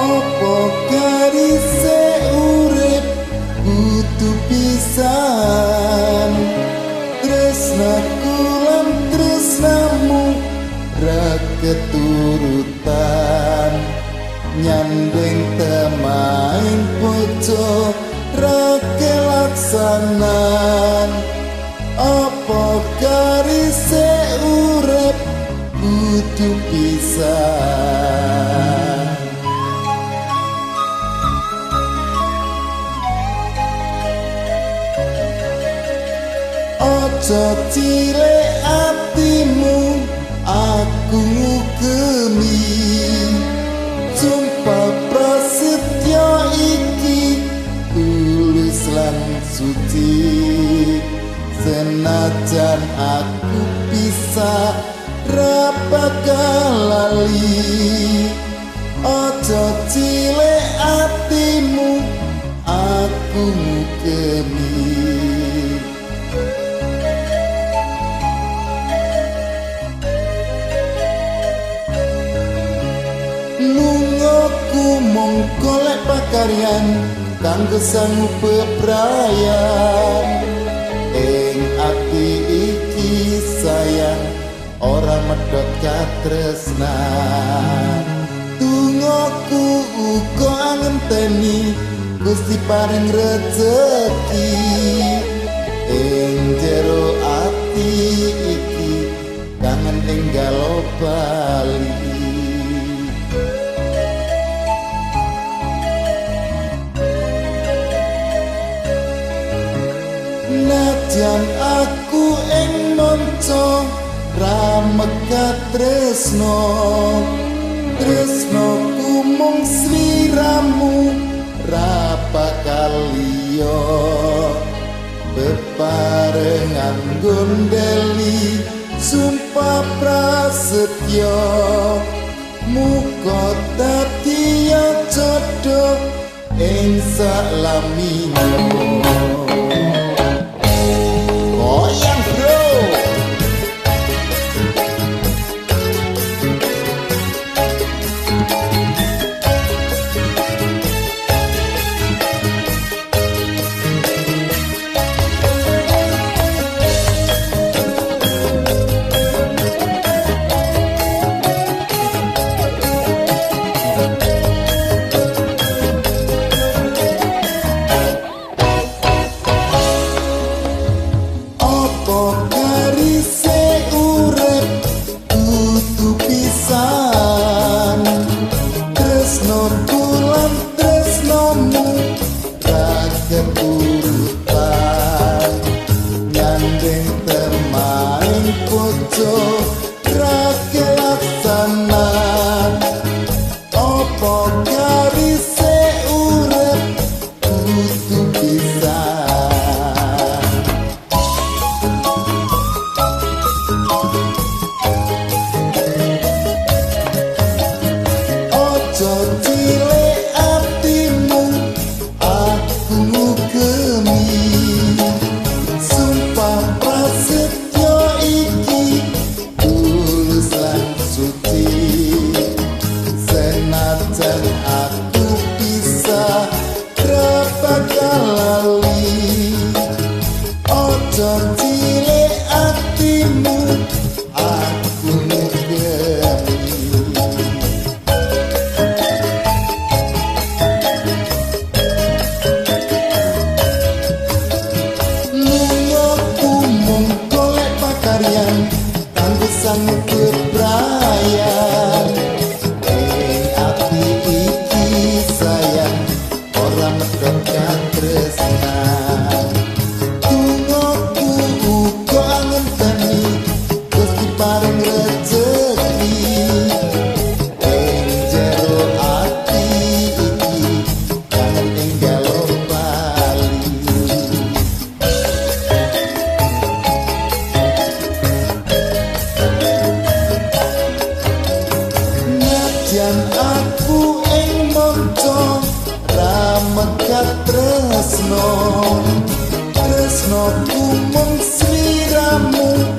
Opo garise urip kudu pisan, tresnaku lan tresnamu ra keturutan. Nyanding temaing bojo ra kelaksanan. Opo garise urip kudu pisan. Ojo cilik atimu aku ngugemi, sumpah prasetyo iki tulus lan suci. Senajan aku bisa ra bakal lali. Ojo cilik atimu aku ngugemi. Lungaku mung golek pakaryan kanggo sangu bebrayan. Ing ati iki sayang ora medhot katresnan. Tungaku uga ngenteni Gusti paring rejeki. Ing jero ati iki kangen enggal bali. Najan aku ing manca ra megat tresno, tresnoku mung sliramu ra bakal liya. Bebarengan gondeli sumpah prasetyo, muga dadi jodoh ing salamine. Goyang bro. Tresno, tresno ku mung sliramu.